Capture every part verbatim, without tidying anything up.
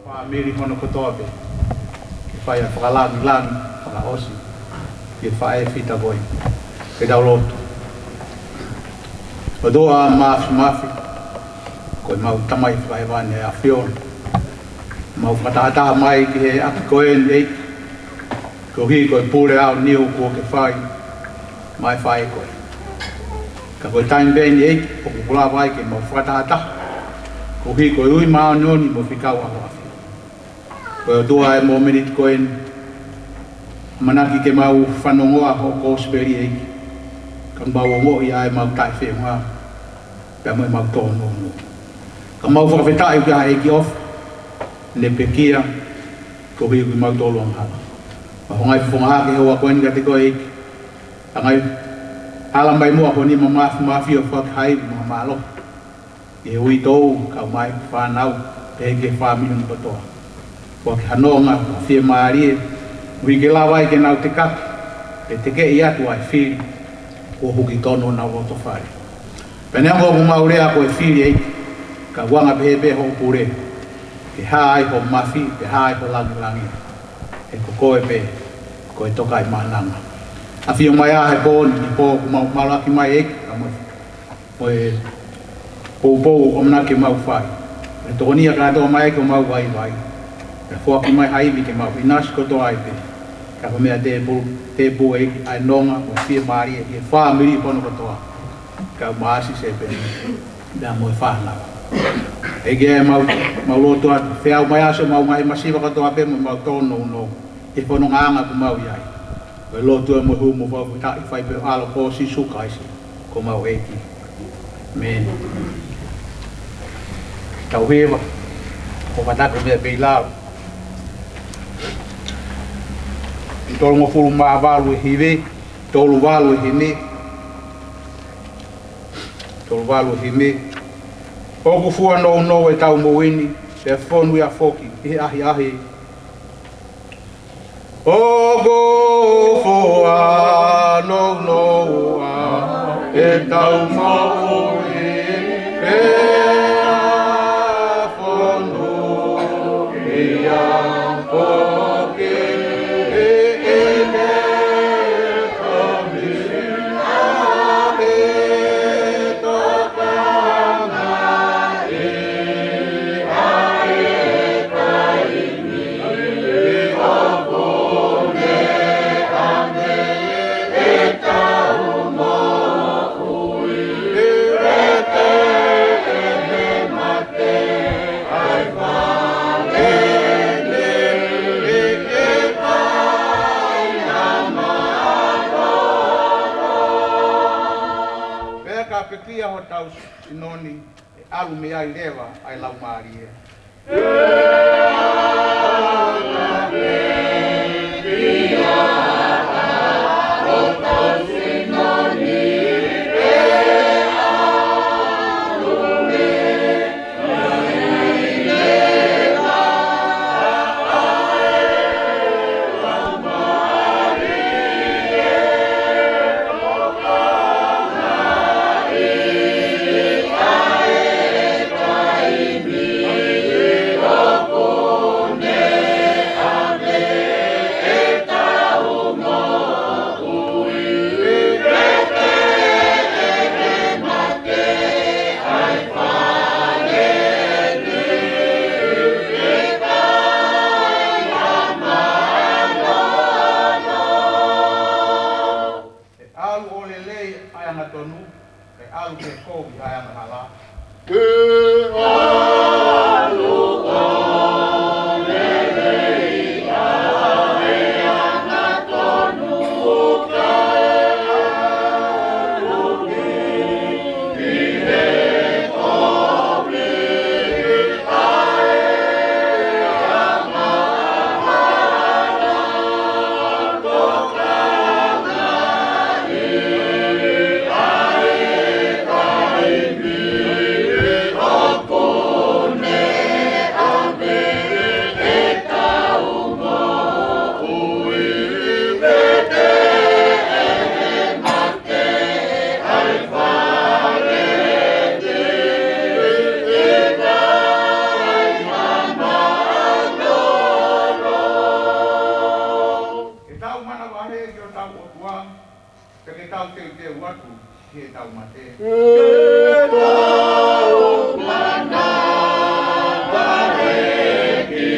Fāmili hono kotoa pē, ke fai ʻa e fakalangilangi fakaʻosi ki he faʻē fita ko eni. Ke tau lotu. ʻOtua Māfimafi, ko ʻemau Tamai Fakahēvani ʻa e ʻAfiona, mau fakatahataha mai ki he ʻapi ko eni, ʻEiki, koeʻuhi ko e pule aoniu kuo ke fai maʻa e faʻē ko ē. Ka ko e taimi pē eni, ʻEiki, ʻoku ou lava ai ke mau fakatahataha koeʻuhi ko e ui māʻoniʻoni mo e fekau ʻa ho ʻAfio. Ko e ʻOtua, ʻi he mōmeniti ko eni, ʻamanaki ke mau fanongoa hoʻo kosipeli, ʻEiki, ka mau ongoʻi ʻa ʻemau taʻefeʻunga pea mo ʻemau tōnounou. Ka mau fakafetaʻi ʻoku ʻi ai ha ʻEiki ʻofa, ne pekia koeʻuhi ko kimautolu angahala. Mau hanga ʻo fofonga hake he houa ko eni kiate koe, ʻEiki, hanga ʻo ala mai muʻa ho nima māfimafi ʻo fakahā mai ha mālohi ki he uitou, kau mai fānau, pehē ki he fāmili hono kotoa. Foaki ha nonga ʻo e fiemālie, ʻuhi ke lava ai ke nau tekaki, ke tekeʻi atu ʻa e fili kuo huki tonu honau lotofale. Pea neongo ʻoku mau lea ko e fili, ʻEiki, ka ʻoku anga pehē pē hoʻo pule, ke hā ai ho mafi, ke hā ai ho langilangi. He ko koe pē ko e tokaʻi mānanga. ʻAfio mai ā he pō ni, ʻi he pō ʻoku mau mālōlō ʻaki mai, ʻEiki, ka mo e, mo e poupou ʻoku ʻamanaki ke mau fai. Ke tokoniʻi ʻa e kātoa mai ʻEiki ʻo mau vaivai. Ke foaki mai ha ivi ke mau ʻinasi kotoa ai pē. Ka ko e meʻa tēpū, tēpū, ʻEiki, ʻa e nonga mo e fiemālie ki he fāmili hono kotoa, kau mai ʻa Sisepeni pea mo e fānau. ʻEiki, ʻoku mau, mau lotu atu, feau mai ʻa e ʻaho, ʻemau ngaahi masiva kotoa pē mo ʻemau tōnounou, ʻi he fonongaʻanga ʻoku mau ʻi ai. Ko e lotu ē mo e hū mo e fakafetaʻi ʻoku fai pē ʻi he ʻAlo ko Sīsū Kalaisi ko homau ʻEiki. ʻĒmeni. Tau hiva, ʻo fakatapu mei he pei lao. Tolungofulu mā valu e himi, tolu valu e himi, tolu valu e himi. ʻOku fua nounou ʻetau moʻui ni, pea fonu ia foki ʻi he ʻahiʻahi. ʻOku fua nounou ʻa ʻetau moʻui, pea fonu ia foki ʻi he ʻahiʻahi. Pea ka pekia hotau sino ni, ʻe ʻalu mei ai leva ʻa e Laumālie. ʻAlu ke kovi ʻa e angahala. Ke ʻalu ʻo lelei ʻa e angatonu, kae ʻalu ki he kovi ʻa e angahala. Ke tau manavahē ki hotau ʻOtua, pea ke tau teuteu atu ki heʻetau mate. Ke tau manavahē ki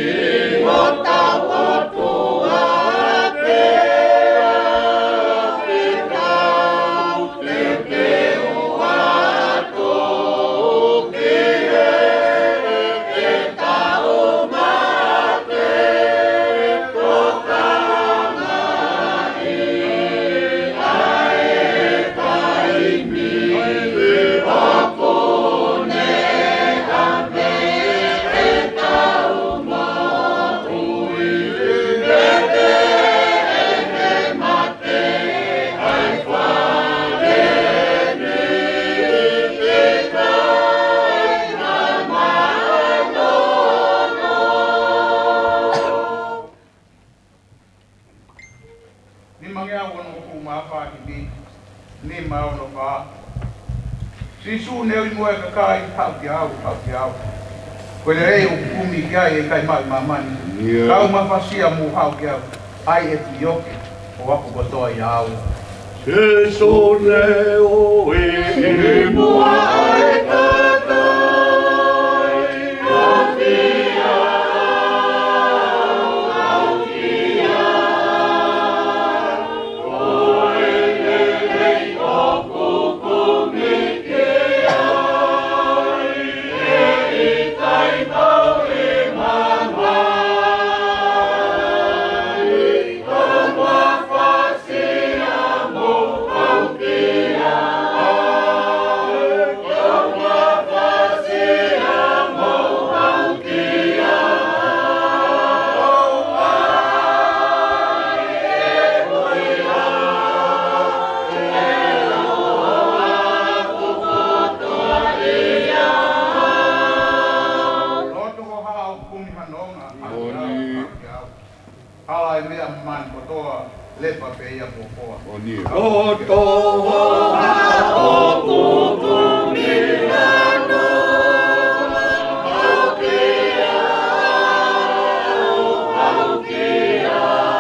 hotau ʻOtua, pea ke tau teuteu atu ki heʻetau mate. Tokangaʻi ʻa e taimi ʻoku ne ʻave ʻetau moʻui, ke teʻeki mate ʻa e fale ni, ʻikai ha mānono. Nimangeau onongofulu mā fā, himi nima ono fā. Sīsū, ne ui muʻa e kakai, haʻu kiate au, haʻu kiate au. Ko e lelei ʻoku kumi ki ai ʻa e kakai ʻi māmani. ʻIo. Kau mafasia mo haʻu kiate au, ʻai ʻeku ioke ʻo apu kotoa ʻiate au. Sīsū, ne ui muʻa e kakai, haʻu kiate au, haʻu kiate au. Ko e lelei ʻoku kumi ki ai ʻa e kakai ʻi māmani. Kau mafasia mo haʻu kiate au. Kau mafasia mo haʻu kiate au. ʻAi ʻeku ioke ʻo apu kotoa ʻiate au. Loto hohaʻa ʻoku kumi ha nonga, haʻu kiate au, haʻu kiate au. Hala e meʻa mamaʻo kotoa, lepa pē ia mo hoa. Loto hohaʻa ʻoku kumi ha nonga, haʻu kiate au, haʻu kiate au.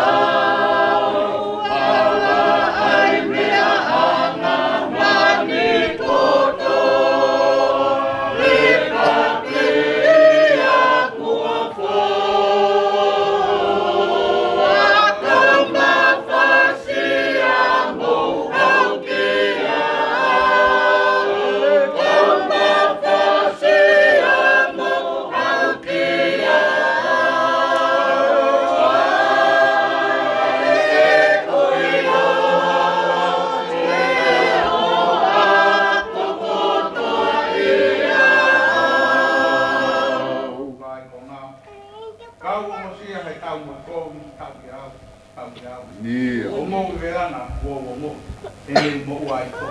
Hala e meʻa mamaʻo kotoa, lepa pē ia mo hoa. Kau ʻo Mosia he tau mo e kovi, haʻu kiate au, haʻu kiate au. ʻIo. ʻO mou vela na, ʻo, ʻo mou. He ne moʻua ai ko.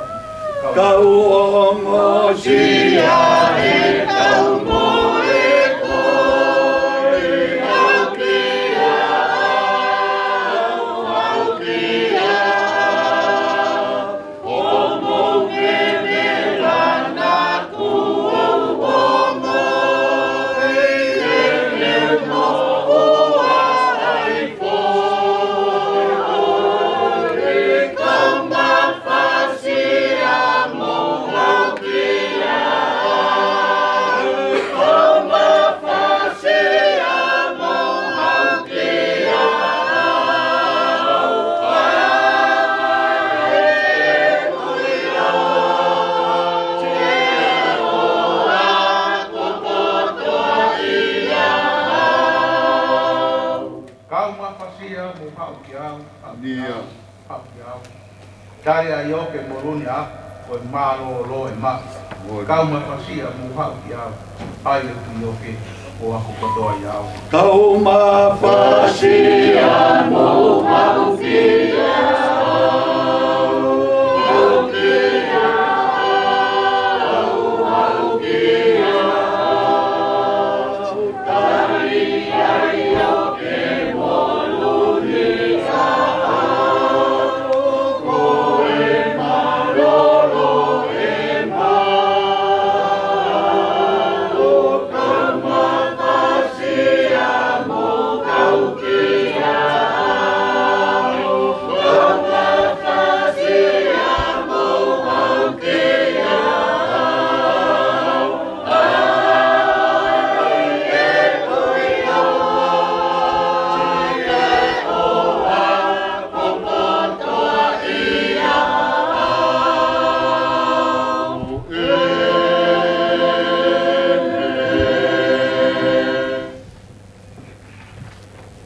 Kau ʻo Mosia he tau mo e kovi, haʻu kiate au, haʻu kiate au. Ania. Haʻu ki au. Tali ʻa ʻIoke mo Luni a, ko e mālōlō e maʻu. Kau mai fasiʻa mou haʻu ki au. ʻAi ʻe Puioke ʻo ako kotoa ʻia au. Kau mai fasiʻa mou haʻu ki au.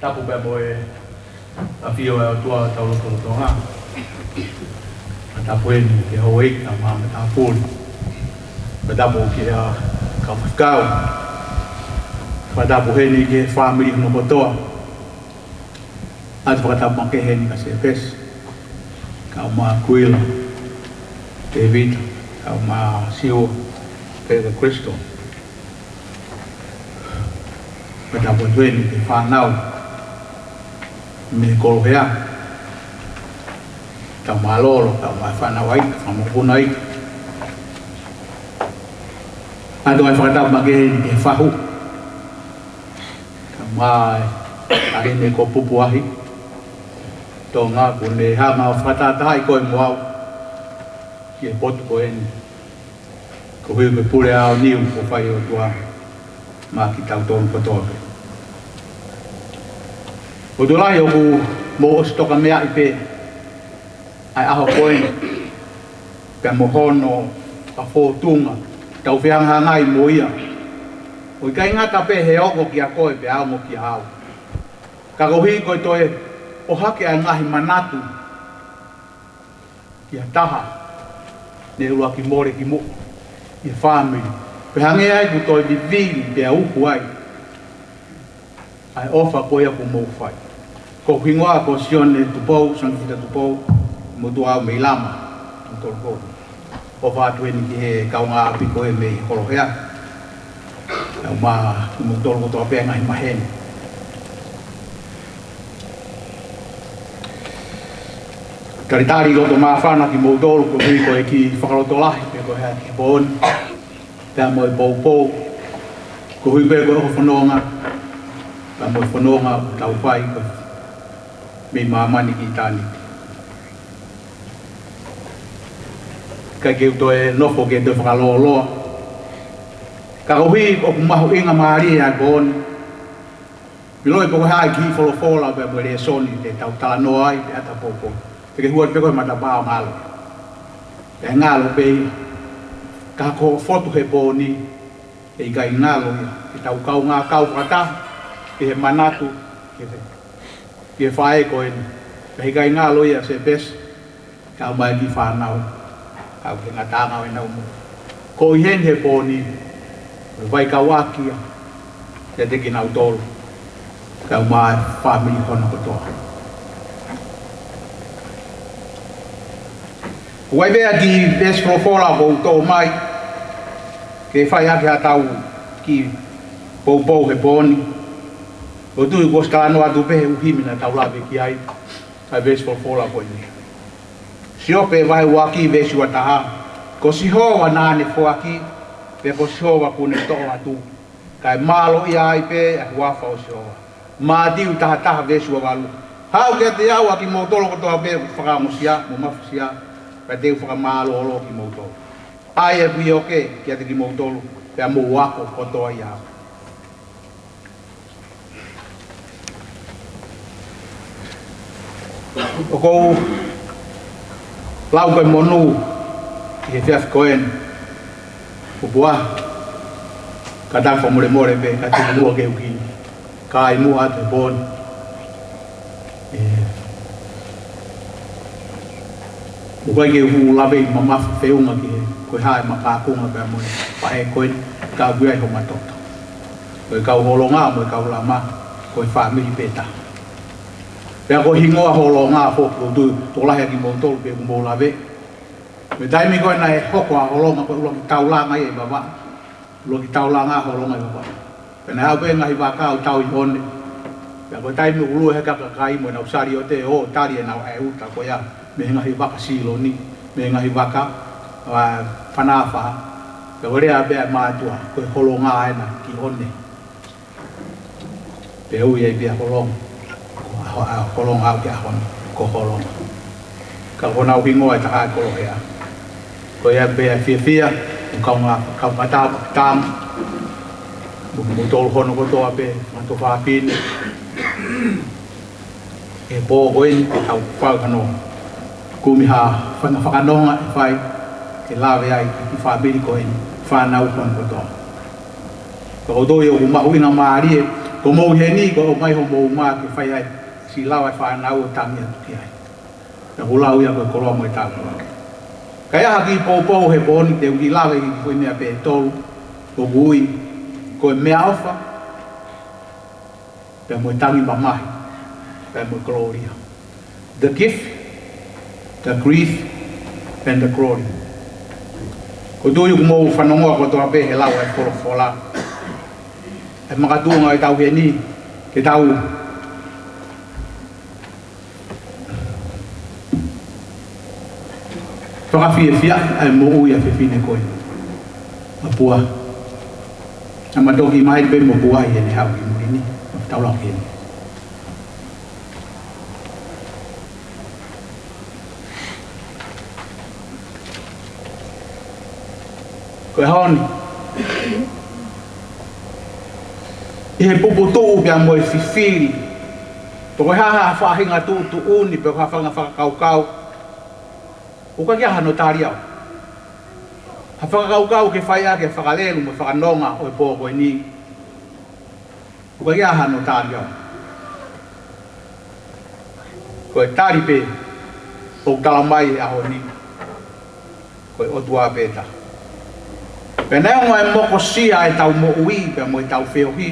Tapu pē mo e ʻafio ʻa e ʻOtua ʻi hotau lotolotonga. Fakatapu heni ki he houʻeiki, kau maʻa e tāpuni. Fakatapu ki he kau faifekau. Fakatapu heni ki he fāmili hono kotoa. ʻOatu e fakatapu makehe heni kia Sēpesi, kau maʻa Kuila, Tēvita, kau maʻa Siua, pea mo Kristo. Fakatapu atu heni ki he fānau mei Kolohea, kau maʻa Lolo, kau maʻa e fānau ʻaita, fanga mokopuna ʻaita. ʻOatu e fakatapu makehe heni ki he fahu, kau maʻa ʻAleni ko Pupuahi Tonga, kuo ne hanga ʻo fakatātaaʻi koe mo au ki he potu ko eni. Koeʻuhi ko e pule aoniu kuo fai ʻe he ʻOtua maʻa kitautolu kotoa pē. ʻOtua lahi, ʻoku mou ʻosi tokameaʻi pē ʻa e ʻaho ko eni pea mo hono fakafōtunga, tau fehangahangai mo ia. ʻOku ʻikai ngata pē he ongo kia koe pea ongo kia au, ka koeʻuhi ko e toe ʻohake ʻa e ngaahi manatu ki ha taha ne ʻuluaki mole ki muʻa ʻi he fāmili, pea hangē ai kuo toe vivili pea uku ai ʻa e ʻofa ko ia kuo mou fai. Ko hoku hingoa ko Sione Tupou, Sione Fita Tupou, motuʻa au mei Lama, Tongotoloko. ʻOfa atu heni ki he kaungāʻapi ko ē mei Kolohea, kau maʻa kimoutolu kotoa pē ʻa e ngaahi maheni. Talitali loto māfana kimoutolu koeʻuhi ko e kiʻi fakalotolahi pē ko ē ki he pō ni, pea mo e poupou, koeʻuhi pē ko e fononga, pea mo e fononga ʻoku tau fai ko ē mei māmani ki ʻitāniti. ʻIkai ke u toe nofo ke toe fakalōloa, ka koeʻuhi ʻoku mahuʻinga mālie ʻa e pō ni. Mou ʻilo pē ko e hā e kiʻi folofola pea mo e lēsoni te tau talanoa ai pea ta poupou, te ke hua pē ko e matapā ʻo ngalo. ʻE ngalo pē ia, ka ko e fotu he pō ni, ʻe ʻikai ngalo ia ke tau kaungā kau fakataha ki he manatu ki he, ki he faʻē ko eni. Pea ʻikai ngalo ia Sēpesi, kau maʻa e kiʻi fānau, kau ki he ngataʻanga ʻo ʻenau moʻui. Ko eni he pō ni, ko e vaikauʻaki ia kiate kinautolu, kau maʻa e fāmili hono kotoa. ʻOku ʻi ai pē ʻa e kiʻi veesi folofola ʻoku ou toʻo mai ke fai hake haʻatau kiʻi poupou he pō ni. ʻOku ou tui kuo ʻosi talanoa atu pē he ʻū himi naʻa tau lave ki ai, ʻa e veesi folofola ko eni. Siope vahe ua ki he veesi ua taha. Ko Sihova naʻa ne foaki, pea ko Sihova kuo ne toʻo atu, kae mālōʻia ai pē ʻa e huafa ʻo Sihova. Mātiu taha taha veesi ua valu. Haʻu kiate au ʻa kimoutolu kotoa pē ʻoku fakaongosia mo mafasia, pea te u fakamālōlō kimoutolu. ʻAi ʻe Puioke kiate kimoutolu, pea mou ako kotoa ʻia au. ʻOku ou lau ko e monū ʻi he efiafi ko eni. Pupuahi, kātaki fakamolemole pē, ka tuku muʻa ke u kiʻi kai muʻa atu he pō ni. ʻE, ʻOku ʻikai ke u lave ʻi mamafa feʻunga ki he, ko e hā e makākunga pea mo e faʻē ko eni, ka ʻoku ʻi ai homa toto. Ko e kau Holonga mo e kau Lama, ko e fāmili pē taha. Pea ko e hingoa Holonga foki ʻoku ou tui, tokolahi ʻa kimoutolu pē ʻoku mou lave. Mei he taimi ko ē naʻe hoko ʻa Holonga ko e ʻuluaki taulanga ia ʻi Vavaʻu. ʻUluaki taulanga Holonga ʻi Vavaʻu. Pea naʻe aʻu pē ngaahi vaka ʻo tau ʻi Hone. Pea ko e taimi ʻoku lue hake ʻa e kakai mo ʻenau saliote ʻo tali ʻenau ʻai uta ko ia mei he ngaahi vaka Siloni, mei he ngaahi vaka, ʻa, Fanafa. Pea ko e lea pē ʻa e mātuʻa, ko e Holonga ena ki Hone. Pea ui ai pē ʻa Holonga, ko ʻa, ʻa Holonga ʻo aʻu ki ʻAho ni, ko Holonga. Ka ko honau hingoa ʻe taha ʻa e kolo hea. Ko ia pē ʻa e fiefia, ʻoku kaungā, kaungā tāpuaki, mo, mo tolu hono kotoa pē, mo e tuofāfine. He pō ko eni, ke tau fai hano kumi ha faʻahinga fakanonga ʻe fai, ke lave ai ki he fāmili ko eni, fānau ko eni kotoa. Ka ʻoku ou tui ʻoku mahuʻinga mālie, ko mou ʻi heni, ko e ʻomai homou mā ke fai ai, siʻi lava e fānau ʻo tangi atu ki ai. Pea ʻoku lau ia ko e koloa mo e tāpuaki. Ka ʻi ai ha kiʻi poupou he pō ni te u kiʻi lave ki he kiʻi meʻa pē ʻe tolu, ʻoku ui, ko e meʻaʻofa, pea mo e tangi mamahi, pea mo e kolōlia. The gift, the grief, and the glory. ʻOku ou tui ʻoku mou fanongoa kotoa pē he lau ʻa e folofola. ʻE makatuʻunga ʻetau ʻi heni, ke tau fakafiefiaʻi ʻa e moʻui ʻa e fefine ko ē. ʻA Pua. ʻA ma toki mai pē mo Pua ʻi heʻene haʻu ki muli ni. Tau lau ki heni. Ko e ʻaho ni. ʻI he puputuʻu pea mo e fifili. Pe ko e hā ha faʻahinga tuʻutuʻuni, pe ko ha faʻahinga fakakaukau. ʻOku ʻikai ke ʻi ai hano tali au. Ha fakakaukau ke fai ʻaki e fakalelu mo e fakanonga ʻo e pō ko eni. ʻOku ʻikai ke ʻi ai hano tali au. Ko e tali pē, ʻoku tala mai he ʻaho ni. Ko e ʻOtua pē taha. Pea neongo e mokosia ʻetau moʻui, pea mo ʻetau feohi,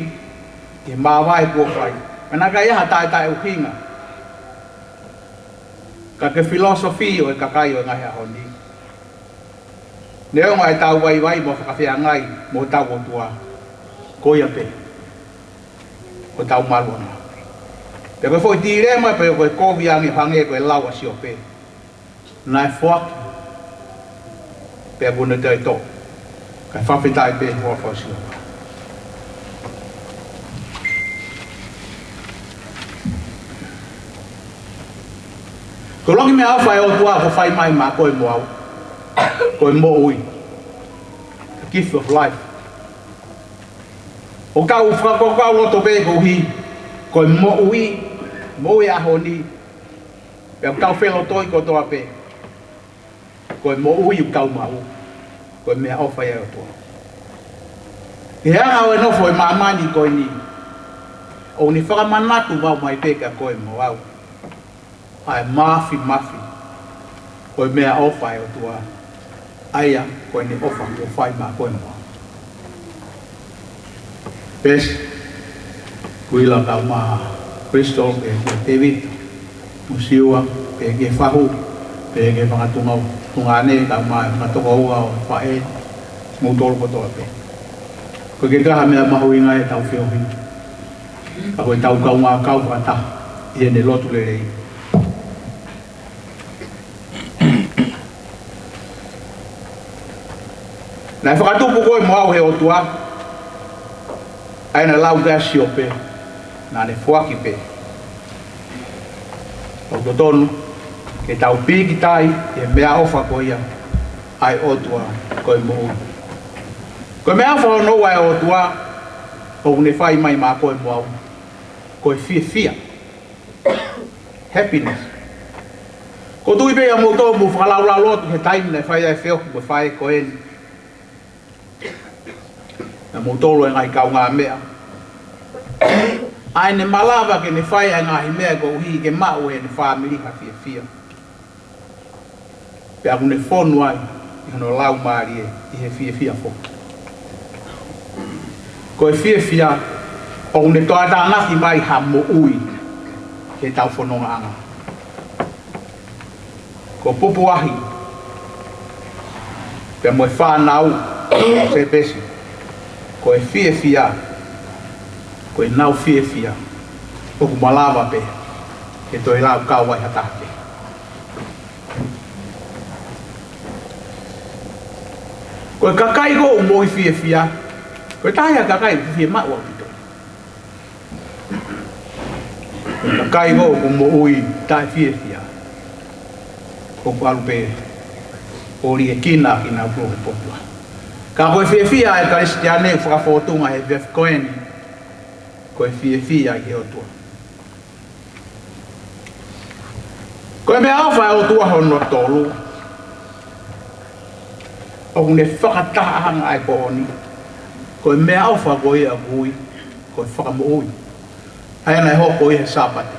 ʻi he māvae kuo fai. Pea naʻe ʻikai ha taʻetaʻeʻuhinga. Ka ko e philosophy ʻo e kakai ʻo e ngaahi ʻaho ni. Neongo ʻetau vaivai mo fakafeangai mo hotau ʻOtua. Ko ia pē. Ko hotau maluʻanga. Pea ko e foʻi tīlema pē ko e kovi ange hangē ko e lau ʻa Siope. Naʻe foaki. Pea kuo ne toe toʻo. Kae fakafetaʻi pē he huafa ʻo Sihova. Ko e ʻuluaki meʻaʻofa ʻa e ʻOtua kuo fai mai maʻa koe mo au. Ko e moʻui. The gift of life. ʻOku tau fakakaukau loto pē koeʻuhi. Ko e moʻui. Moʻui ʻaho ni. Pea ʻoku tau felotoi kotoa pē. Ko e moʻui ʻoku tau maʻu, ko e meʻaʻofa ia ʻa e ʻOtua. He anga ʻo e nofo ʻi māmani ko eni, ʻoku ne fakamanatu vau mai pē kia koe mo au. ʻA e māfimafi, ko e meʻaʻofa ʻa e ʻOtua. ʻA ia, ko ʻene ʻofa kuo fai maʻa koe mo au. Pesi, Kuila kae ʻumaʻā Crystal, pea kia David, mo Siua, pea kia Fahu, pea kia Fakatunga, Tunga ʻAne, kae ʻumaʻā e fakatokoua ʻo e faʻē, mo tolu kotoa pē. ʻOku ʻikai ke ʻi ai ha meʻa mahuʻinga ʻetau feohi. Ka ko ʻetau kaungā kau fakataha, ʻi heʻene lotu lelei. Naʻe fakatupu koe mo au he ʻOtua, ʻa ia naʻe lau ki ai ʻa Siope, naʻa ne foaki pē. ʻOku totonu, ke tau pīkitai, he meʻaʻofa ko ia, ʻa e ʻOtua, ko e moʻui. Ko e meʻaʻofa hono ua ʻa e ʻOtua, ʻoku ne fai mai maʻa koe mo au, ko e fiefia. Happiness. ʻOku ou tui pē ʻa moutolu mou fakalaulauloto he taimi naʻe fai ai e feohi mo e faʻē ko eni. Naʻa moutolu e ngaahi kaungāmeʻa. ʻA ia ne malava ke ne fai ʻa e ngaahi meʻa koeʻuhi ke maʻu ʻe heʻene fāmili ha fiefia. Pea ʻoku ne fonu ai ʻi hono laumālie ʻi he fiefia foki. Ko e fiefia ʻoku ne toʻotānaki mai ha moʻui he tau fonongaʻanga. Ko Pupuahi pea mo e fānau, Sepesi, ko e fiefia, ko ʻenau fiefia ʻoku malava pē ke toe lau kau ai ha taha kehe. Ko e kakai ko ē ʻoku moʻui fiefia, ko e taha ia e kakai ʻoku fiemaʻu ʻaupito. Ko e kakai ko ē ʻoku moʻui taʻefiefia, ʻoku ʻalu pē ʻo liʻekina kinautolu he pōpula. Ka ko e fiefia ʻa e Kalisitiane ʻoku fakafōtunga he efiafi ko eni, ko e fiefia ʻi he ʻOtua. Ko e meʻaʻofa ʻa e ʻOtua hono tolu, ʻoku ne fakataha ange ʻa e pō ni. Ko e meʻaʻofa ko ia ʻoku ui ko e fakamoʻui, ʻa ia naʻe hoko ʻi he Sāpate.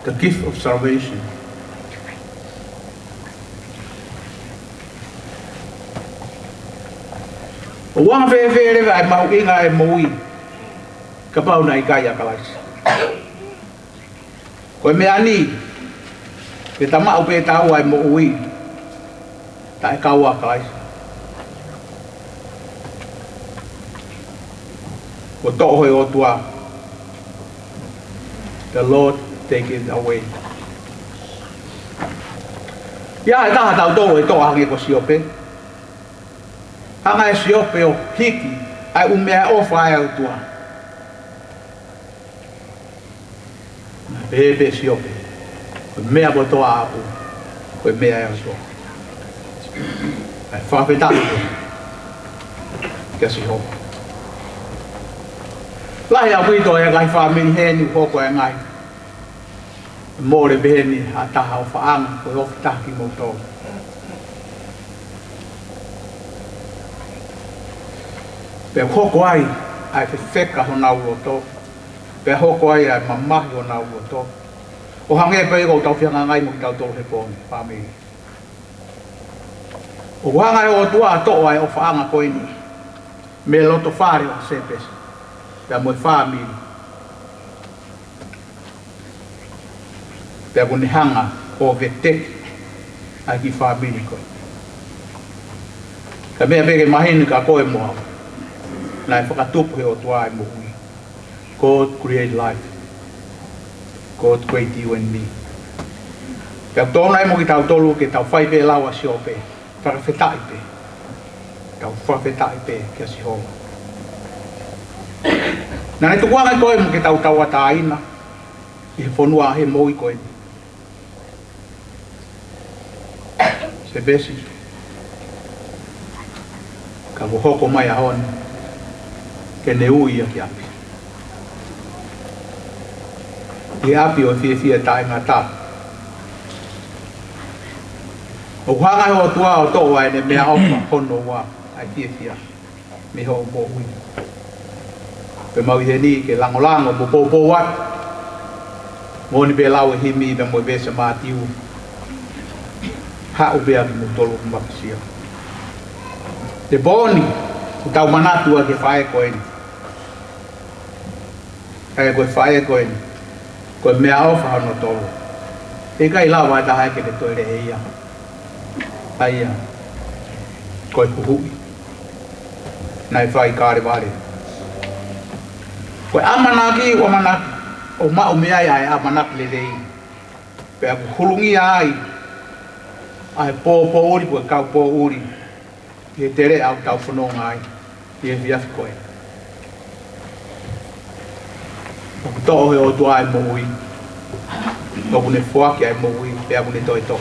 The gift of salvation. ʻOku anga fēfē leva ʻa e mahuʻinga ʻa e moʻui kapau naʻe ʻikai ʻa Kalaisi? Ko e meʻa ni, ke ta maʻu pē taua ʻa e moʻui taʻekau ʻa Kalaisi. Kuo toʻo ʻe he ʻOtua, the Lord take it away. ʻI ai ha taha ʻo tautolu ʻe toʻo hangē ko Siope? Hanga ʻe Siope ʻo hiki ʻa e ʻū meʻaʻofa ʻa e ʻOtua. Naʻe pehē pē ʻe Siope, ko e meʻa kotoa ʻaʻaku, ko e meʻa ʻa e ʻOtua. ʻA e fakafetaʻi pē kia Sihova. Lahi ʻaupito ʻa e ngaahi fāmili heni ʻoku hoko ʻa e ngaahi mole pehē ni ha taha ʻofaʻanga, ko e ʻofa taha kimoutolu. Pea hoko ai ʻa e fefeka honau loto, pea hoko ai ʻa e mamahi honau loto. ʻO hangē pē ko ʻetau fehangahangai mo kitautolu he pō ni, fāmili. ʻOku hanga ʻe he ʻOtua ʻo toʻo ʻa e ʻofaʻanga ko eni mei he loto fale ʻo Sepesi pea mo e fāmili. Pea kuo ne hanga ʻo veteki ʻa e kiʻi fāmili ko ē. Ka meʻa pē ke mahino kia koe mo au, naʻe fakatupu ʻe he ʻOtua ʻa e moʻui. God create life. God create you and me. Pea ʻoku totonu ai mo kitautolu ke tau fai pē lau ʻa Siope, fakafetaʻi pē. Tau fakafetaʻi pē kia Sihova. Naʻa ne tukuange koe mo ke tau tauʻatāina ʻi he fonua he moʻui ko eni, Sepesi. Ka kuo hoko mai ʻa Honi ke ne ui ia ki ʻapi, ki ʻapi ʻo e fiefia taʻengata. ʻOku hanga ʻe he ʻOtua ʻo toʻo ʻa ʻene meʻaʻofa hono ua, ʻa e fiefia, mei hoʻo moʻui. Pea mau ʻi heni ke langolango mo poupou atu. Moʻoni pē lau e himi pea mo e veesi ʻa Mātiu: Haʻu pē ʻa kimoutolu ʻoku makasio. He pō ni ʻoku tau manatu ʻaki e faʻē ko eni. ʻA ia ko e faʻē ko eni, ko e meʻaʻofa hono tolu. ʻE ʻikai lava ʻe ha taha ke ne toleʻi ia. ʻA ia ko e huhuʻi naʻe fai ʻi Kalevale. Ko e ʻamanaki, ʻoku ʻamanaki, ʻoku maʻu mei ai ʻa e ʻamanaki lelei. Pea ʻoku hulungia ai ʻa e pōpoʻuli, ko e kau pōʻuli ʻi he teleʻa ʻoku tau fononga ai ʻi he efiafi ko ē. ʻOku toʻo ʻe he ʻOtua ʻa e moʻui. ʻOku ne foaki ʻa e moʻui, pea ʻoku ne toe toʻo.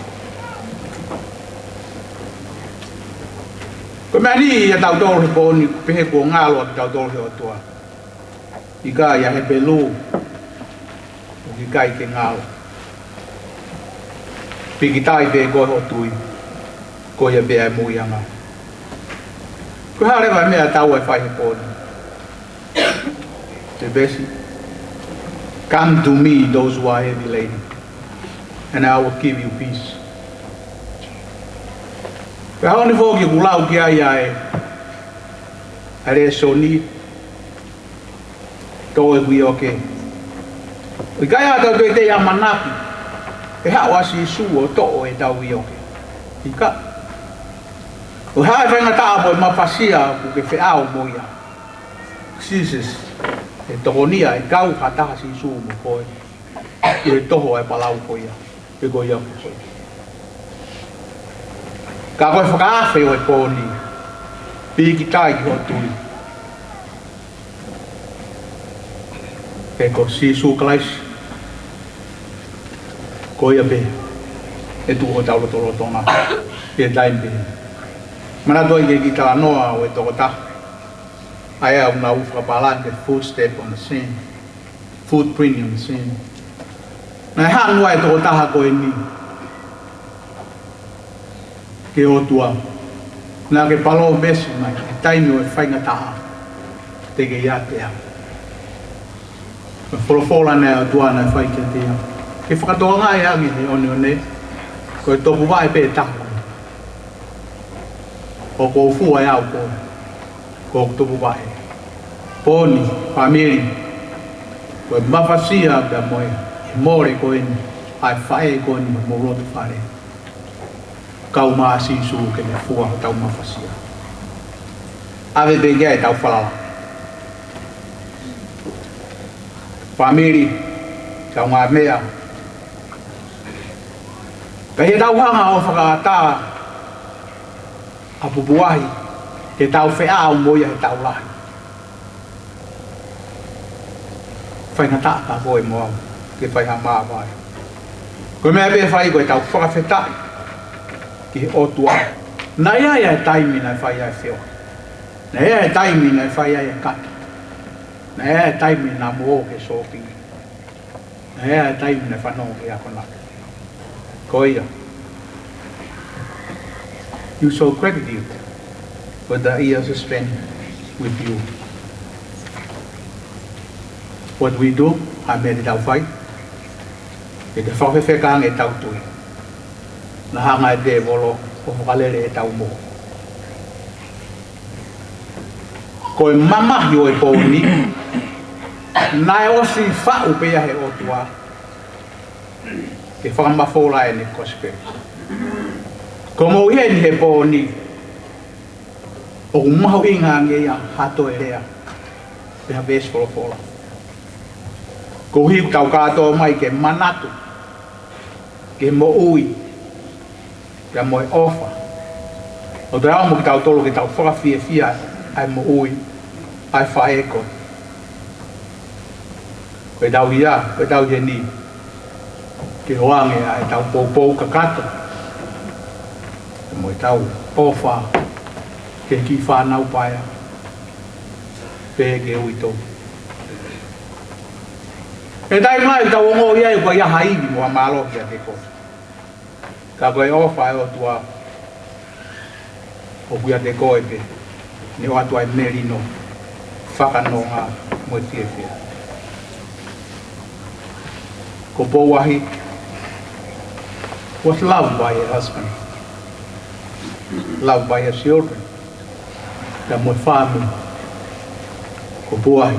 Ko e meʻa ni ʻia tautolu he pō ni, pehē kuo ngalo ʻa kitautolu ʻe he ʻOtua. ʻIkai, ʻa Hepelū, ʻoku ʻikai ke ngalo. Pikitai pē koe hoʻo tui, ko ia pē ʻa e moʻuiʻanga. Ko e hā leva e meʻa ʻe taua ʻe fai he pō ni? Te pesi: Come to me, those who are heavy laden, and I will give you peace. Ka honi foki ʻoku lau ki ai ʻa e, ʻa e lēsoni, toʻo e uioke. ʻIkai ha taha ʻe toe ʻamanaki ʻe haʻu ʻa Sīsū ʻo toʻo ʻetau uioke. ʻIkai. ʻOku ʻi ai e faingataʻa mo e mafasia ʻoku ke feʻao mo ia. Sīsū, ʻe tokoni ia, ʻe kau ha taha Sīsū mo koe ʻi he toho ʻa e palau ko ia, pe ko ia ko koe. Ka ko e fakaafe ʻo e pō ni, pīkitai ki hoʻo tui. He ko Sīsū Kalaisi, ko ia pē ʻe tuʻu hotau lotolotonga ʻi he taimi pē. Manatu ai ki he kiʻi talanoa ʻo e tokotaha ʻa ia ʻoku nau fakapālangi ki he footstep on the sand, footprint on the sand. Naʻe hanu ʻa e tokotaha ko eni ki he ʻOtua. Naʻa ke palōmesi mai, ʻi he taimi ʻo e faingataʻa, te ke ʻiate au. Ko e folofola eni ʻa e ʻOtua naʻe fai kiate ia. Ke fakatokangaʻi ange ʻe he ʻoneʻone, ko e topuvaʻe pē ʻe taha. ʻOku ou fua ʻe au koe ko hoku topuvaʻe. Pō ni, fāmili, ko e mafasia pea mo e, ʻe mole ko eni ʻa e faʻē ko eni mo e loto fale. Kau mai ʻa Sīsū ke ne fua hotau mafasia. ʻAve pē ki ai ʻetau falala. Fāmili, kaungāmeʻa. Ka ʻi heʻetau hanga ʻo fakaʻatā ʻa pupuahi, ke tau feʻao mo ia he tau lahi. Faingataʻa ka ko e mo au, ke fai ha māvae. Ko e meʻa pē ʻe fai ko ʻetau fakafetaʻi ki he ʻOtua. Naʻe ʻi ai e taimi naʻe fai ai e feohi. Naʻe ʻi ai e taimi naʻe fai ai e kata. Naʻe ʻi ai e taimi naʻa mo ō ke sōpingi. Naʻe ʻi ai e taimi naʻe fanongo ki he akonaki. Ko ia. You show gratitude for the years spent with you. What we do, ʻa e meʻa te tau fai, ʻe fakafefeka ange ʻetau tui. Naʻa hanga ʻe he tēvolo ʻo fakalele ʻetau moʻui. Ko e mamahi ʻo e pō ni, naʻe ʻosi faʻu pē ia ʻe he ʻOtua ke fakamafola ʻene kosipeli. Ko e moʻui eni he pō ni, ʻoku mahuʻinga ange ia ha toe lea, pe ha veesi folofola. Koeʻuhi ʻoku tau kātoa mai ke manatu ki he moʻui, pea mo e ʻofa. ʻOku tau mo kitautolu ke tau fakafiefia ʻa e moʻui ʻa e faʻē ko ē. Ko ʻetau ia, ko ʻetau ʻi heni, ke ʻoange ʻa ʻetau poupou kakato, mo ʻetau ʻofa ki he kiʻi fānau paea, pea ki he uitou. ʻI he taimi ʻoku tau ongoʻi ai ʻoku ʻikai ha ivi mo ha mālohi ʻiate koe. Ka ko e ʻofa ʻa e ʻOtua ʻoku ʻiate koe pē, ne ʻoatu ai e melino, fakanonga mo e fiefia. Ko Pouahi was loved by her husband, loved by her children, pea mo e fāmili. Ko Pouahi,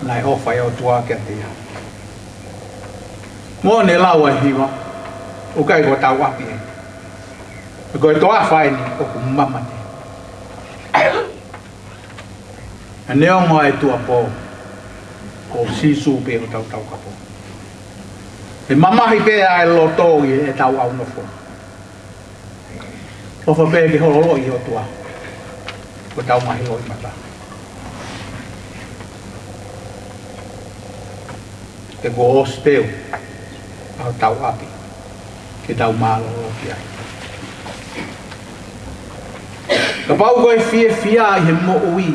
naʻe ʻofa ʻa e ʻOtua kiate ia. Mo ʻene lau ʻa e hiva, ʻoku ʻikai ko hotau ʻapi eni. Ko e toafa eni ʻoku mamate. Neongo ʻa e tuʻuapō, ko Sīsū pē hotau taukapo. ʻE mamahi pē ʻa e loto ʻi heʻetau ʻaunofo. ʻOfa pē ke holoʻi ʻe he ʻOtua hotau ngaahi loʻimata. He kuo ʻosi teu ʻa hotau ʻapi ke tau mālōlō ki ai. Kapau ko e fiefia ʻi he moʻui,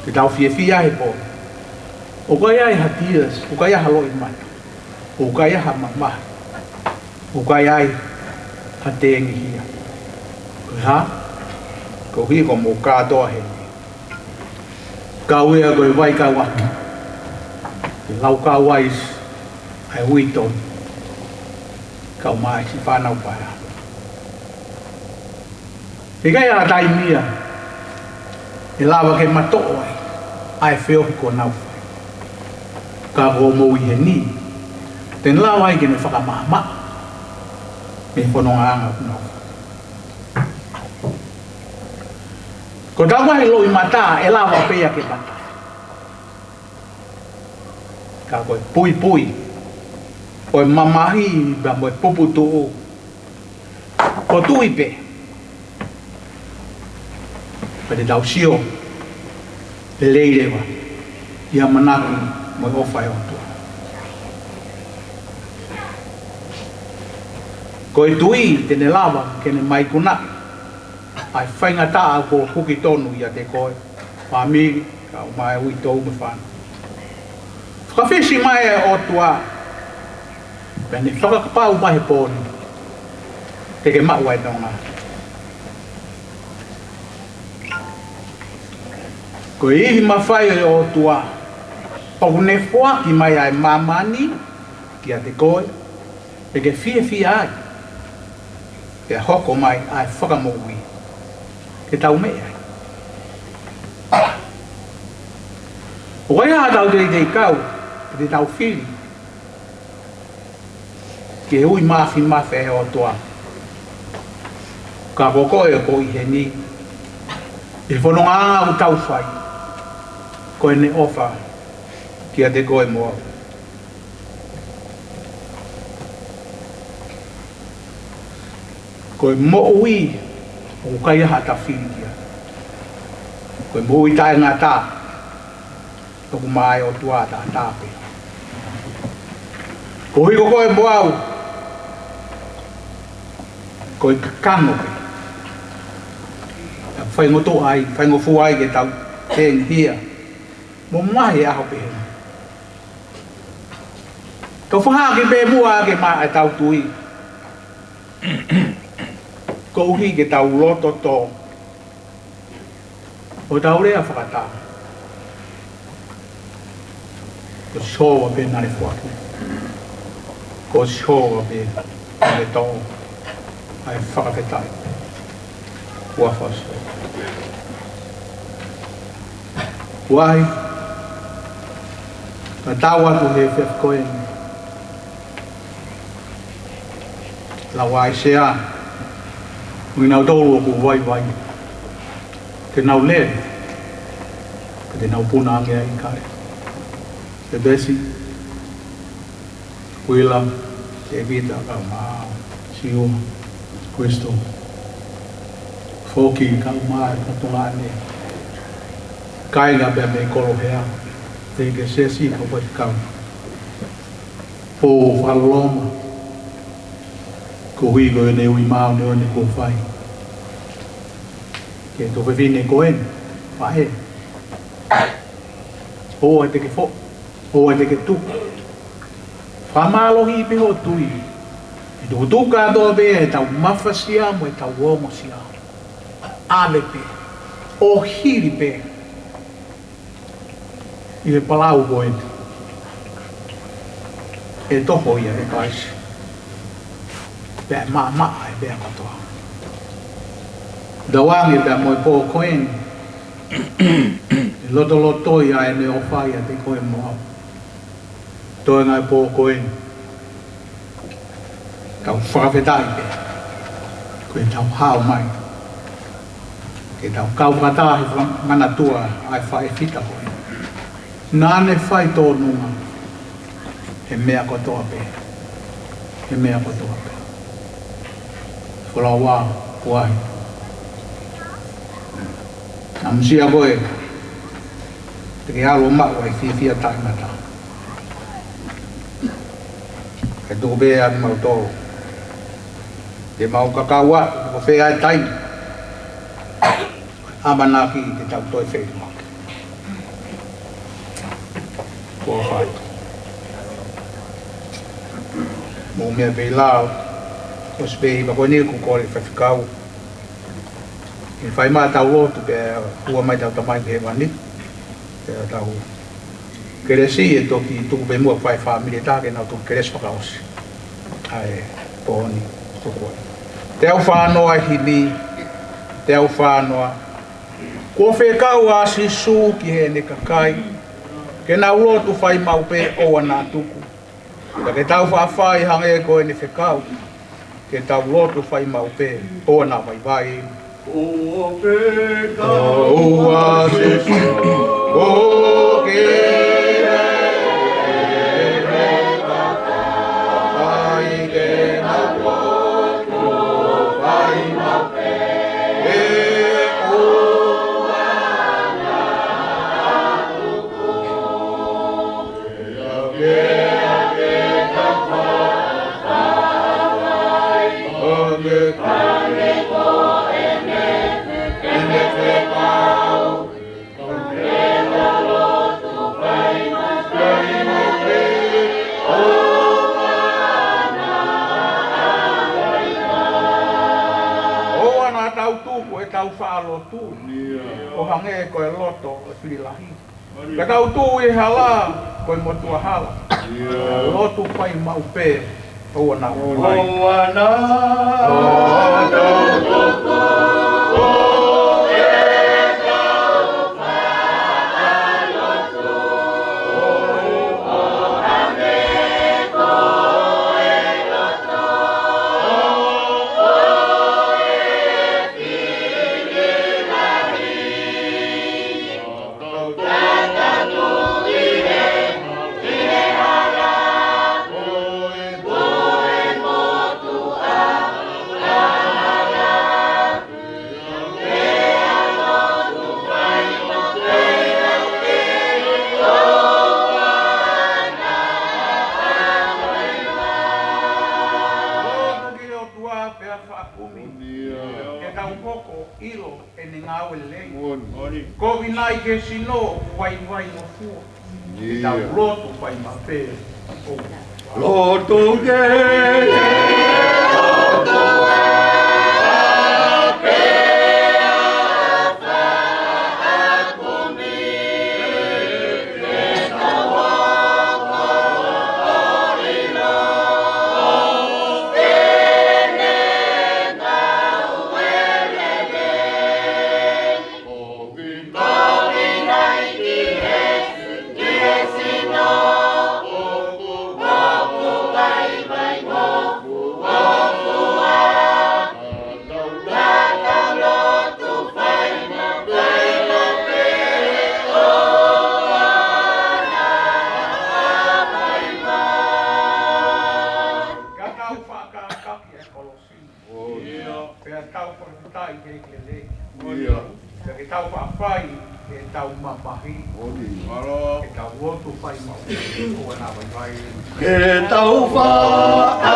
ke tau fiefia he pō. ʻOku ʻikai ha tears, ʻoku ʻikai ha loʻimata. ʻOku ʻikai ha mamahi. ʻOku ʻikai ha tengihia. Ko e hā? Koeʻuhi ko hoʻomou kātoa heni, kau ia ko e vaikauʻaki ke laukau ai ʻa e uitou. Kau mai siʻi fānau paea. ʻIkai ha taimi ia ʻe lava ke matoʻo ai ʻa e feohi kuo nau fai. Ka ko hoʻomou ʻi heni, te ne lava ai ke ne fakamaʻamaʻa mei he fonongaʻanga kuo nau fai. Ko ʻetau ngaahi loʻimata ʻe lava pē ia ke mata, ka ko e puipui ʻo e mamahi pea mo e puputuʻu, ko tui pē. Pea te tau sio lelei leva ʻi he ʻamanaki mo e ʻofa ʻa e ʻOtua. Ko e tui te ne lava ke ne maikunaʻi ʻa e faingataʻa kuo huki tonu ʻiate koe, fāmili, kau mai uitou mo e fānau. Fakafisi mai ʻa e ʻOtua, pea ne fakapapau mai he pō ni te ke maʻu ʻa e nonga. Ko e ivi mafai ʻo e ʻOtua, ʻoku ne foaki mai ʻa e māmani kiate koe, ke ke fiefia ai, pea hoko mai ʻa e fakamoʻui ke tau meʻa ai. ʻOku ʻikai ha taha ʻoku teitei kau, te tau fili ki he ui mafimafi ʻa e ʻOtua. Ka ko koe ʻoku ʻi heni, ʻi he fonongaʻanga ʻoku tau fai, ko ʻene ʻofa kiate koe mo au. Ko e moʻui ʻoku ʻikai ha taha fili ki ai. Ko e moʻui taʻengata ʻoku maʻa e ʻOtua taʻengata pē. Koeʻuhi ko koe mo au, ko e kakano pē. Faingofua ai, faingofua ai ke tau tenihia mo mahi ʻaho pehē. Tau fakahā ki pē muʻa ke maʻa ʻetau tui, koeʻuhi ke tau loto tō, ʻo tau lea fakataha. Ko Sihova pē naʻa ne foaki. Ko Sihova pē naʻa ne toʻo ʻa e fakafetaʻi. Ua fasi. Ua ai. Ka tau atu he fefkoe ni. Lau ʻa ʻAisea, ʻo kinautolu ʻoku vaivai, te nau lele, ka te nau puna ange ai kae. Te Pesi, Kuila, Tevita, kau mai, Siua, Kristo. Foki, kau mai, ka tonga ane. Kāinga pea mei Kolohea, te ke sesi, kau pati kau. Pō fakaloloma. Koeʻuhi ko ʻene ui māʻoniʻoni kuo fai ki he tuofefine ko eni, faʻē. ʻOua te ke foʻi, ʻoua te ke tuku. Fakamālohi pē hoʻo tui. ʻE tukutuku kātoa pē ʻetau mafasia mo ʻetau ongosia. ʻAve pē, ʻo hili pē ʻi he palau ko eni. ʻE toho ia ʻe Kalaisi. Pea maʻamaʻa e meʻa kotoa. Tauange pea mo e pō ko eni, ʻe lotolotoi ʻa ʻene ʻofa ʻiate koe mo au. Toe ngaahi pō ko eni, tau fakafetaʻi pē. Ko ʻetau hao mai, ke tau kau fakataha he fanga-, manatua ʻa e faʻē fita ko ē. Naʻa ne fai tōnunga he meʻa kotoa pē. He meʻa kotoa pē. Folaua, kuahi. ʻAmusia koe, te ke ʻalu ʻo maʻu ʻa e fiefia taʻengata. Kae tuku pē ʻa kimautolu ke mau kakau atu, ko fē ʻa e taimi ʻamanaki ke tau toe feʻiloaki. Kuo fai. Mou meʻa pē ʻi lalo, ʻosi pē ʻi he pō ko eni kuo kole faifekau ke fai mai ʻetau lotu pea ʻoua mai ʻetau Tamai ʻi hēvani. Pea tau kelesi ʻe toki tuku pē muʻa fai fāmili ʻe taha ke nau toki kelesi fakaʻosi ʻa e Ko eni, tuku ē. Teau fānoa ʻi he himi, teau fānoa. Kuo fekau ʻa Sīsū ki heʻene kakai, ke nau lotu fai maʻu pē ʻoua naʻa tuku. Ka ke tau faʻa fai hangē ko ʻene fekau, ke tau lotu fai maʻu pē ʻoua naʻa vaivai. Ko Sīsū, ko ke ai ke nau lotu fai maʻu pē ʻoua naʻa tuku. ʻOua naʻa tau tuku ʻetau faʻa lotu ʻo hangē ko e loto ʻo e fili lahi. Ka tau tuʻu ʻi he hala, ko e motuʻa hala. Lotu fai maʻu pē, ʻoua naʻa vaivai. ʻOua naʻa tau tuku ʻetau faʻa lotu ʻo hangē ko e loto ʻo e fili lahi. Lotu ki he ʻOtua pea faʻa kumi. Ke tau hoko ʻo ʻilo ʻene ngāue lelei. Moʻoni. Kovinānite ki he sino, vaivai mo fua. Ke tau lotu fai maʻu pē. Lotu ki he ʻOtua pea faʻa kumi. Ke tau hoko ʻo ʻilo ʻene ngāue lelei. Kovinānite ki he, ki he sino, vaivai mo fua. Tau lotu fai maʻu pē ʻoua naʻa vaivai. Ka tau fakakakato e kolosi. Pea tau fakafetaʻi ki he ʻEiki lelei. Pea ke tau faʻa fai ʻetau mamahi. Ke tau lotu fai maʻu pē ʻoua naʻa vaivai. Ke tau faʻa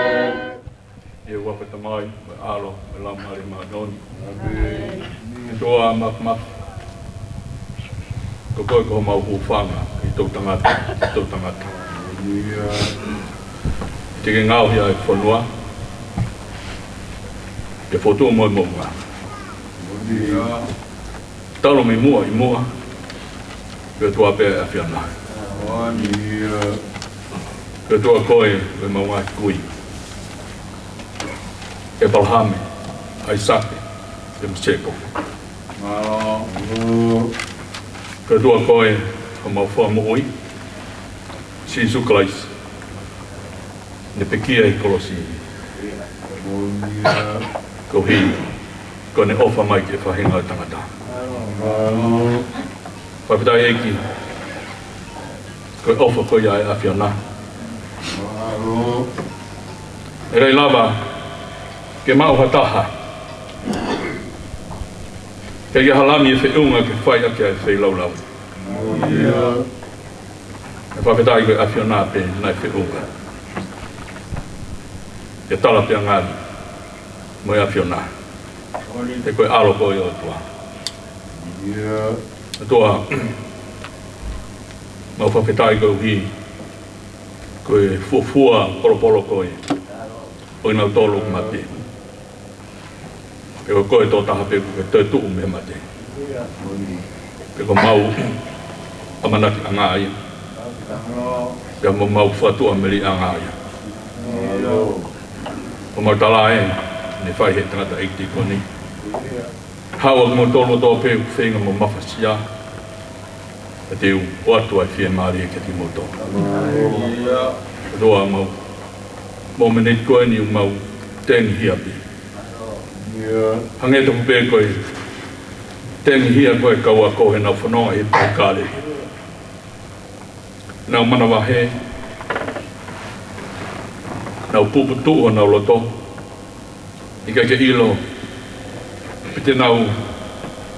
ʻI he huafa ʻo e Tamai, mo e ʻAlo, mo e Laumālie Māʻoniʻoni. ʻE ʻOtua Māfimafi, ko koe ko homau hūfanga ʻi he toʻutangata, ʻi he toʻutangata. Te ke ngaohi ʻa e fonua, ke fotu mo e moʻunga. Talu mei muʻa ʻi muʻa, ko e ʻOtua pē ʻa e ʻAfiona. Ko e ʻOtua koe ʻo ʻemau ngaahi kui, ʻĒpalahame, ʻAisake, pea mo Sēkope. Ko e ʻOtua koe ʻo ʻemau Fakamoʻui, Sīsū Kalaisi, naʻe pekia ʻi he kolosi. Koeʻuhi ko ʻene ʻofa mai ki he faʻahinga ʻo e tangata. Fakafetaʻi ʻEiki, Ko e ʻofa ko ia ʻa e ʻAfiona. ʻE ʻikai lava ke maʻu ha taha ke ʻi ai ha lami ʻe feʻunga ke fai ʻaki ʻa e feilaulau. ʻE fakafetaʻi ko e ʻAfiona pē naʻe feʻunga ke tala pē ʻa e ngali mo e ʻAfiona. He ko e ʻAlo koe ʻo e ʻOtua. ʻOtua, mau fakafetaʻi koeʻuhi ko e fuofua polopolo koe ʻo kinautolu ʻoku mate. Pea ko koe tokotaha pē ʻoku ke toetuʻu mei he mate. Pea ko homau ʻamanakiʻanga ia. Pea mo homau fakatuʻamelie ʻanga ia. Ko homau tala ē, ne fai he tangataʻeiki ko eni. Haʻu ʻa kimoutolu kotoa pē ʻoku feinga mo mafasia. Pea te u ʻoatu ʻa e fiemālie kiate kimoutolu. ʻOtua, mau, mōmeniti ko eni ʻoku mau tengihia pē. Hangē tofu pē ko e tengihia ko e kau ako heʻenau fononga ʻi he paikale. Nau manavahē, nau puputuʻu honau loto, ʻikai ke ʻilo pe te nau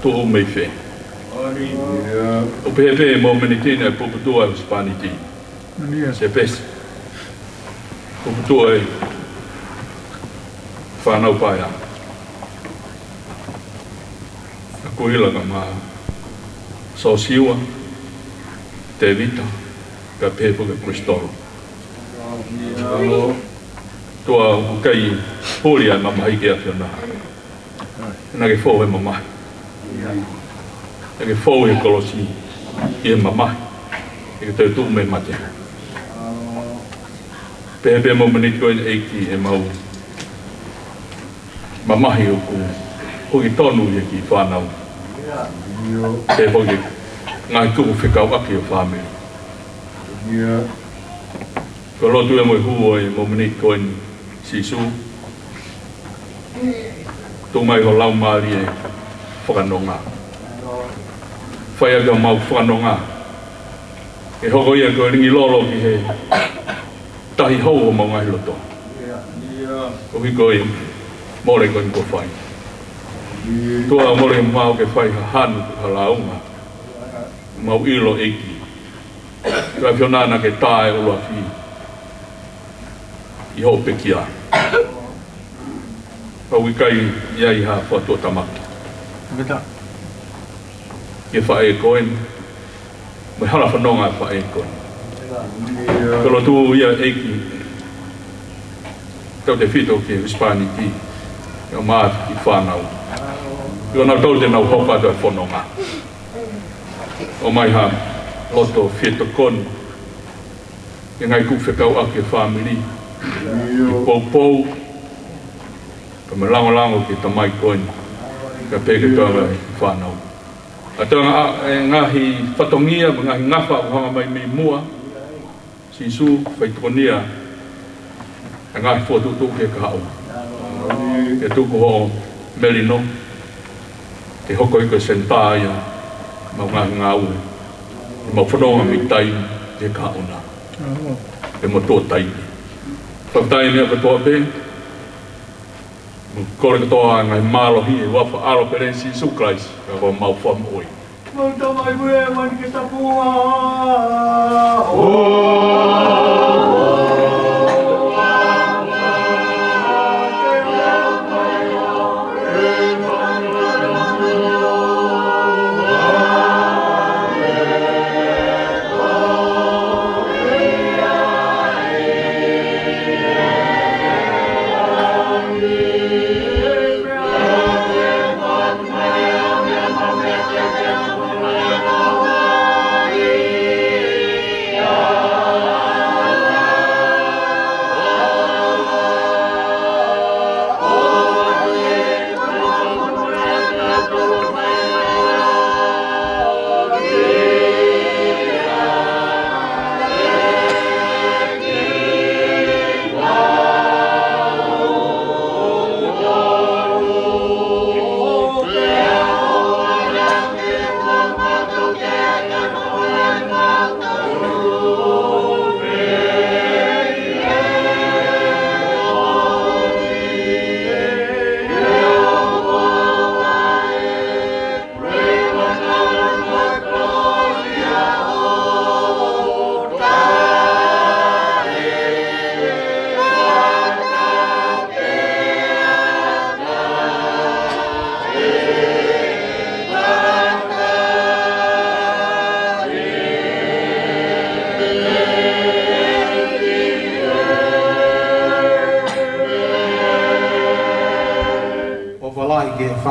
tuʻu mei fē. ʻOku pehē pē mōmeniti ni ʻa e puputuʻu ʻa e husepāniti. Sepesi. Puputuʻu ʻa e fānau paea. ʻAkuila kae ʻumaʻā Sosiua, Tēvita, kae pehē foki kia Kulisitolo. ʻOtua, ʻoku ʻikai puli ʻa e mamahi ki he ʻAfiona. Naʻa ke fou he mamahi. Naʻa ke fou he kolosi ʻi he mamahi. Naʻa ke toetuʻu mei he mate. Pehē pē mōmeniti ko eni ʻEiki ʻemau mamahi ʻoku, ʻoku tonu ʻi he kiʻi fānau. Pehē foki ngaahi kupu fekauʻaki ʻo e fāmili. Ko e lotu ia mo e hū ʻo e mōmeniti ko eni, Sīsū. Tuku mai ho Laumālie fakanonga. Fai ʻaki homau fakanonga ke hoko ia ko e lingilolo ki he tahi hou ʻo homau ngaahi loto. Koeʻuhi ko e mole ko eni kuo fai. ʻOtua, mole mau ke fai ha hanu, ha lāunga. Mau ʻilo ʻEiki, ko e ʻAfiona naʻa ke tā e ʻuluafi ʻi hoʻo pekia. Pau ʻikai ʻi ai ha fatuʻatamaki ki he faʻē ko eni, mo e hala fononga ʻa e faʻē ko eni. Ko e lotu ia ʻEiki, tautefito ki he husepāniti, ʻio mo e kiʻi fānau. ʻIo, naʻa tau te nau hoko atu ʻa e fononga. ʻOmai ha loto fie tokoni ki he ngaahi kupu fekauʻaki ʻo e fāmili. ʻIo. Poupou, pea mo e langolango ki he tamai ko eni, kae pehē ki he toenga ʻo e fānau. ʻA e toenga ʻa e ngaahi fatongia, mo e ngaahi ngafa ʻoku hanga mai mei muʻa. Sīsū, fai tokonia ʻa e ngaahi fokotuʻutuʻu ki he kahaʻu. Ke tuku hoʻo melino ke hoko ia ko e senitā ia ʻemau ngaahi ngāue, ʻemau fononga mei taimi ki he kahaʻu na, pea mo tuʻa taimi. Fakafetaʻi meʻa kotoa pē, mo e kole kotoa ʻa e ngaahi mālohi ʻi he huafa ʻo e ʻAlo pele ʻo Sīsū Kalaisi, ko homau Fakamoʻui. Mau tama i mue mani ke tapua.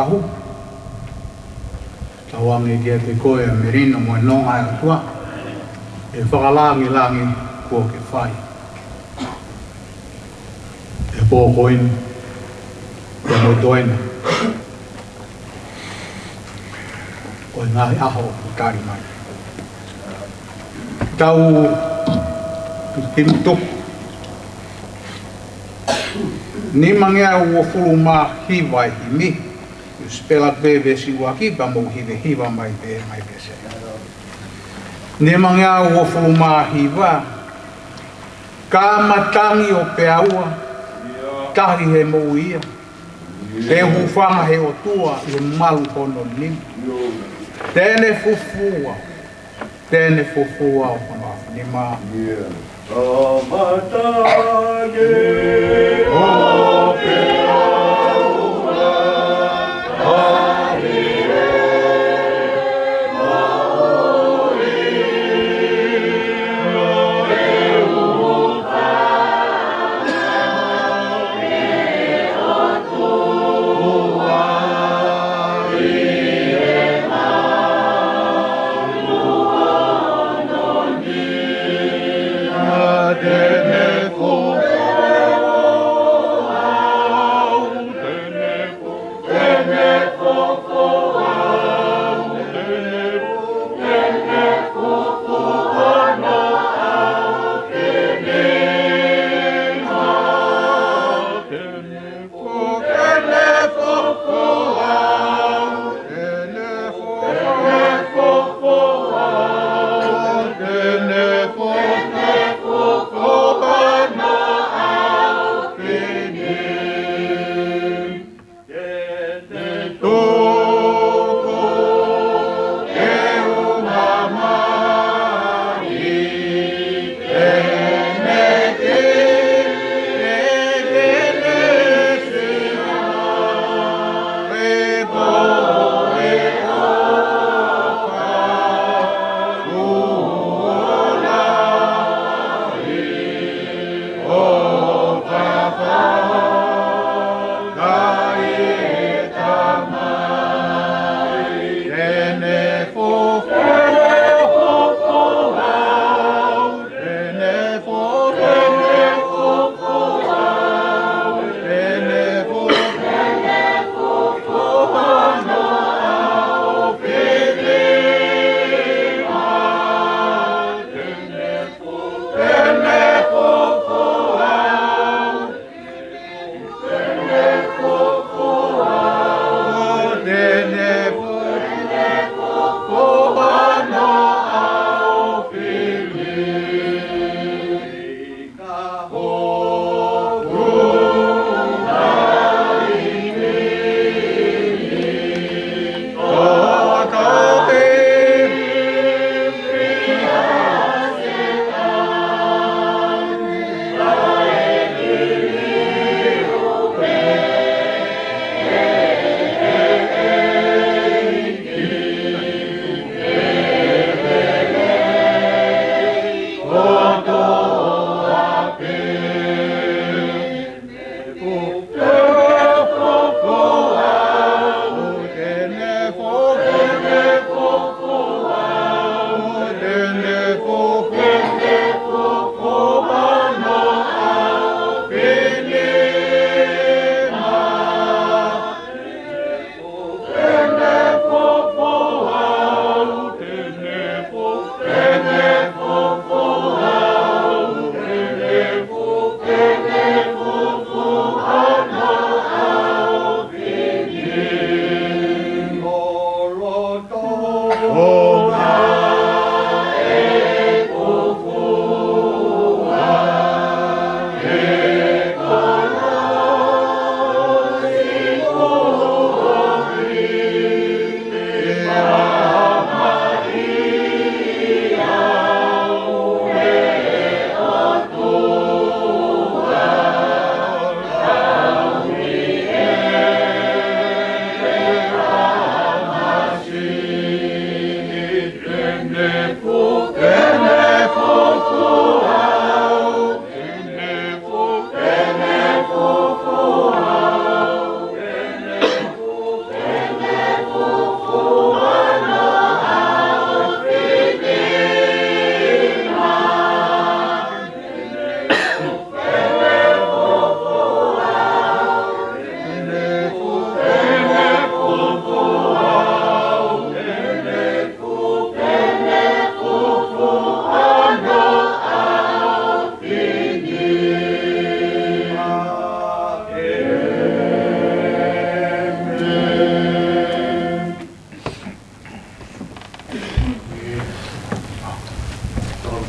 ʻahu. Tauange kiate koe ʻa e melino mo e nonga ʻa e ʻOtua, ʻe fakalāngilangi kuo ke fai he pō ko eni, pea mo e toenga ʻo e ngaahi ʻaho ʻoku tali mai. Tau kimutuku. Nimangeau uofulu mā hiva e himi, ʻosi pela pē veesi ʻuluaki pea mou hivehiva mai pē mai veesi. Nimangeau uofulu mā hiva, ka matangi ʻo peaua, tahi he moʻui ia. Te u hūfanga he ʻOtua ʻi he malu hono nima. Te ne fufua, te ne fufua ʻo hono afu nima. Ka matangi ʻo peaua, tahi he moʻui ia.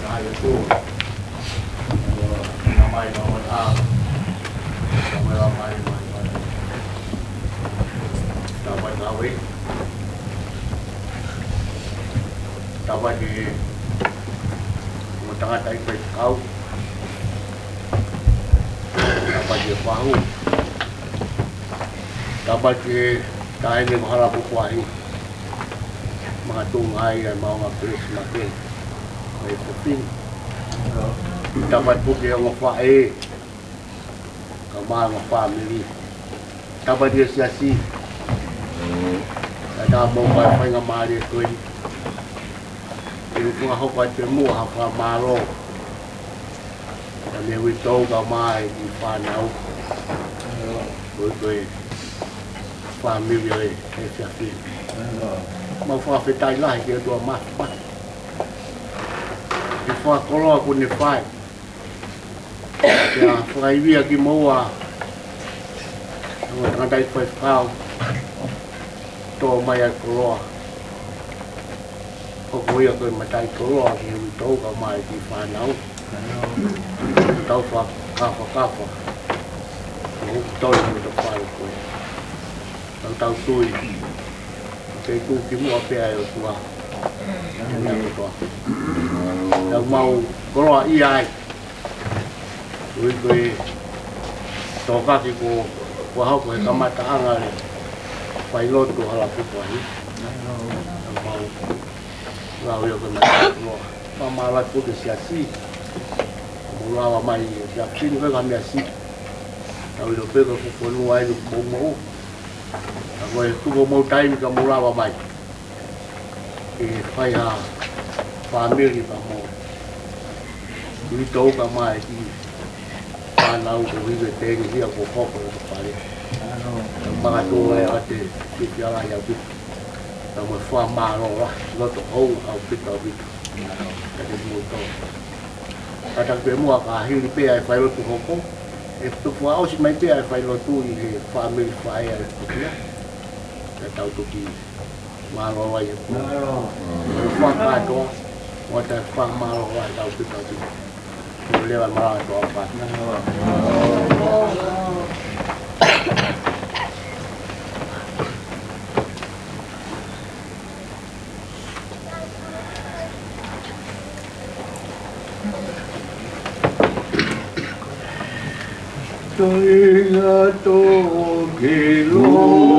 Ai, e tō. Ua, na mai, na mai, a. Na mai, na mai, mai, mai. Tāpai ki he. Tāpai ki he tangataʻeiki faifekau. Tāpai ki he fahu. Tāpai ki he taʻahine ko Halapukuahi. Makatuʻunga ai ʻa e maʻunga Pelesi Make. ʻE fefine. Tāpai foki ki he ongo faʻē. Kae ʻumaʻā e ongo fāmili. Tāpai ki he siasi. Kae ʻatā mo e faingamālie ko eni ke u fakahoko atu muʻa ha fakamālō. Ka ne uitou kae ʻumaʻā e kiʻi fānau. Ko e, ko e fāmili ʻo e, e siasi. Mau fakafetaʻi lahi ki he ʻOtua Māfimafi. Ko e fakakoloa kuo ne fai. Pea fakaivia kimoua ʻa e tangataʻeiki faifekau. Tō mai ʻa e koloa. Hoko ia ko e mataʻikoloa ki he uitou kae ʻumaʻā e kiʻi fānau. Tau fakakafakafa. Ko hoku tolu mo e tau fale ko ē. Tau tau tui. Ke tuʻu ki muʻa pē ʻa e ʻOtua. Tēnā kotoa. Tau mau koloaʻia ai. Ui ko e tokaki ko, ko hau ko e kamataʻanga ʻo e failotu Halapukuahi. Tau mau lau ia ko e mataʻikoloa. Fakamālō atu ki he siasi. Mou lava mai e siasi ni ko e ka meʻa si. Tau ʻilo pē ko e fuʻu fonua eni ʻoku mou moʻua. Ka ko e tuku homou taimi ka mou lava mai. Ke fai ha fāmili pea mo uitou kae ʻumaʻā e kiʻi fānau ko Hive Teni hia ko hoko ʻo fale. Makatuʻunga ai ʻa e fifty dollars ʻaupito. Ka mo e fakamālō lahi, loto houngaʻia ʻaupito, ʻaupito. Ka te mou tō. Kātaki pē muʻa ka hili pē ʻa e failotu hoko. ʻE tuku fakaʻosi mai pē ʻa e failotu ʻi he fāmili faʻē ʻa e pukia. Ka tau toki mālō ai e pō. Mālō. Mālō. Fakakātoa. Ua ta fakamālō ai ʻaupito, ʻaupito. Ko e leva mālō atu ʻaupito. Mālō. Toenga toki lo.